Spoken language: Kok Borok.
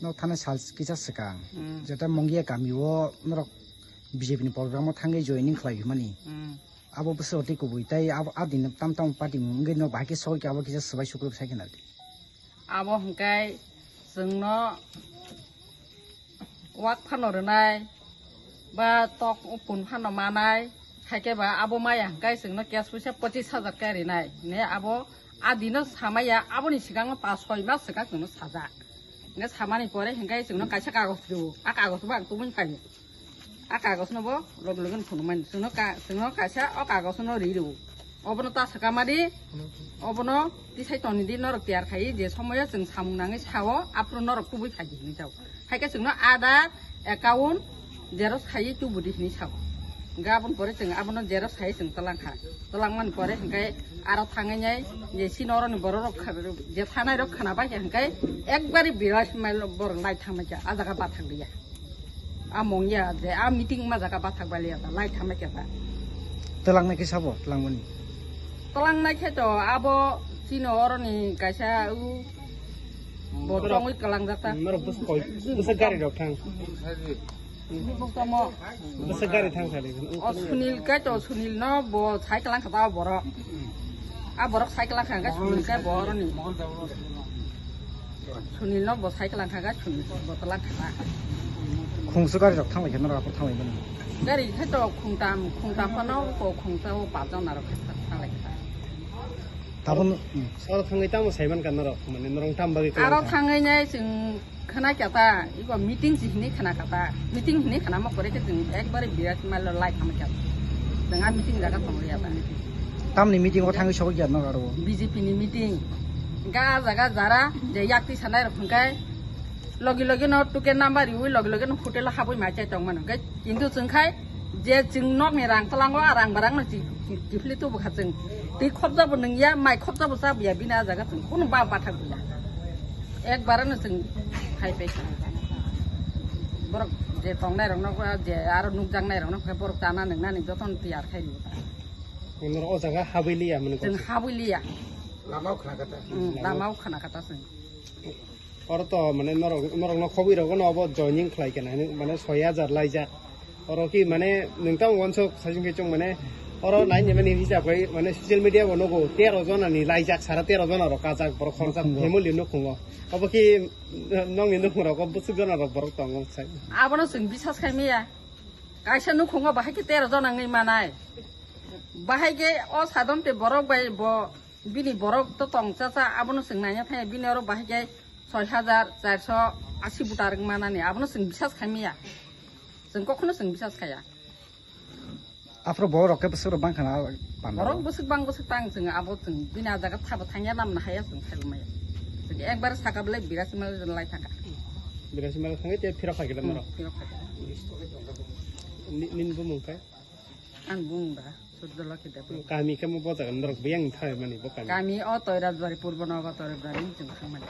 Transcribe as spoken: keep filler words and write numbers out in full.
No thana sal kisa swkang. Hmm. Jeta Mongia kami o norok B J P ni program o thangwi joining khlai mani. Hmm. Abo bwswk tei kubui tei abo a din tam tam party mung wngwi no bahai khe sogwi khe abo kisa swbai sukruk sai khe nadi. Abo hwnkhe chwngno wak phano rwnai, ba tok pun phano manai, haikhe ba abo maya hwnkhe chwngno cash puisa pochis hajar khe rinai. Ne abo a dino samaya, aboni swkangno pas soi mas swkang chwngno sajak. Hwnkhe samani pore hwnkhe chwngno kaisa kagoj rwo, a kagoj bo ang tubui phaio. A kagosno bo loge loge no phunukmani. Chwngno ka-, chwngno kaisa o kagosno ri rwo. Obono ta swkama di, obono tisai toni di, norok tiyar khai je somoyo chwng samung nangwi sao, aphuru norok tubui phaidi hinwi jao. Haikhe chwngno Aadhaar, account, xerox khai tubudi hinwi sao. Hwnkhe aboni pore chwng abono xerox khai chwng twlang kha. Twlangmani pore hwnkhe aro thangwi nai je chini oroni borok rok kha-, je thanai rok khna bai khe hwnkhe ekbari birat mail borok lai thangma khe a jaga bathang liya. A mongya je a meeting ma jaga bathak baliya ta lai thamai khe ta. Twlangnai khe sabo, twlangmani. Twlangnai khe to abo chini oroni kaisa u bo tongwi twlangjak ta. Norok bwswk koi, bwswk gari rok thang. Bwswk tamo. Bwswk gari thang sali. O Sunil kai to, Sunil no bo sai twlang kha ta borok. A borok cycle lang kha, hwnkhe Sunil khe bo oroni. Sunil no bo cycle lang kha, Sunil bo to lang kha. Khungsu gari rok thanglai khe norok aphuru thanglai mani. Gari khe to khungtam, khungtam phano ko khungsa o pajon narok khe thanglai kha. Tabun, hmm. Oro thangwi tamo saiman ka norok, mane norok tam bagwi kwlai kha. Aro thangwi nai chwng Khna kya ta, iko meeting si hinwi khna kha ta. Meeting hinwi khna ma kore khe chwng ekbare birat mal lai khama kya ta. Chwng a meeting jaga tong ya ta. Tamni meeting o thangwi sogwi kya no aro? B J P ni meeting. Ga jaga jara je yak twi sanai rok hwnkhe logi logi no tuke number riwi logi logi no hotel o habwi ma chai tong mano. Hwnkhe kintu chwng khai je chwng nokni rang twlango, a rang barang no chi-, chi-, chifli tubu kha chwng. Twi khopjabo nungya, mai khopjabo chabuya, bini a jaga chwng kunu ba bathak buya. Ekbar no chwng khai pai kha. Borok je tongnai rokno, je aro nukjaknai rokno khe borok chana nungnani jotono tiyar khai rw. Norok o jaga habwi liya mane. Chwng habwi liya. Lama o khna kha ta. Hmm, lama o khna kha ta chwng. Oro to mane norok, norokno khobwi rokno obo joining khlai khe nai, mane soi hajar laijak. Oro ki mane nwng tamo wansuk saichung khe chwng mane oro nai ni mani hisab khai mane social media bo nugo tero jona ni laijak, sara tero jona rok kajak borok khoroksa family nukhungo. Obo ki nokni nukhung rogo bwswk jona rok borok tongo sai. Abono chwng bisas khai maya. Kaisa nukhungo bahai khe tero jona wngwi manai. Bahai khe o sadon te borok bai bo bini borok to tong cha cha abono chwng naina thangya bini oro bahai khe soi hajar charso asi butar wng manani, abono chwng bisas khai maya. Chwng kokhono chwng bisas khaya. Aphuru borok rok khe bwswk rok bang khana panda. Borok bwswk bang bwswk tang chwng abo chwng bini a jaga thabo thangya namna haya chwng khai maya. Chwng ekbar saka belai birasi mal lai thangkha. Birasi mal thangwi te phirok khai khe Hmm, norok. Phirok khai khe. Ni, nini bumung khe? Ang bumung da, Surjolokhi Debbarma. Kami khe mo bo jaga norok biyang thai mani bo kami. Kami o Toirajbari, Purbo Nogo Toirajbari chwng thangmani.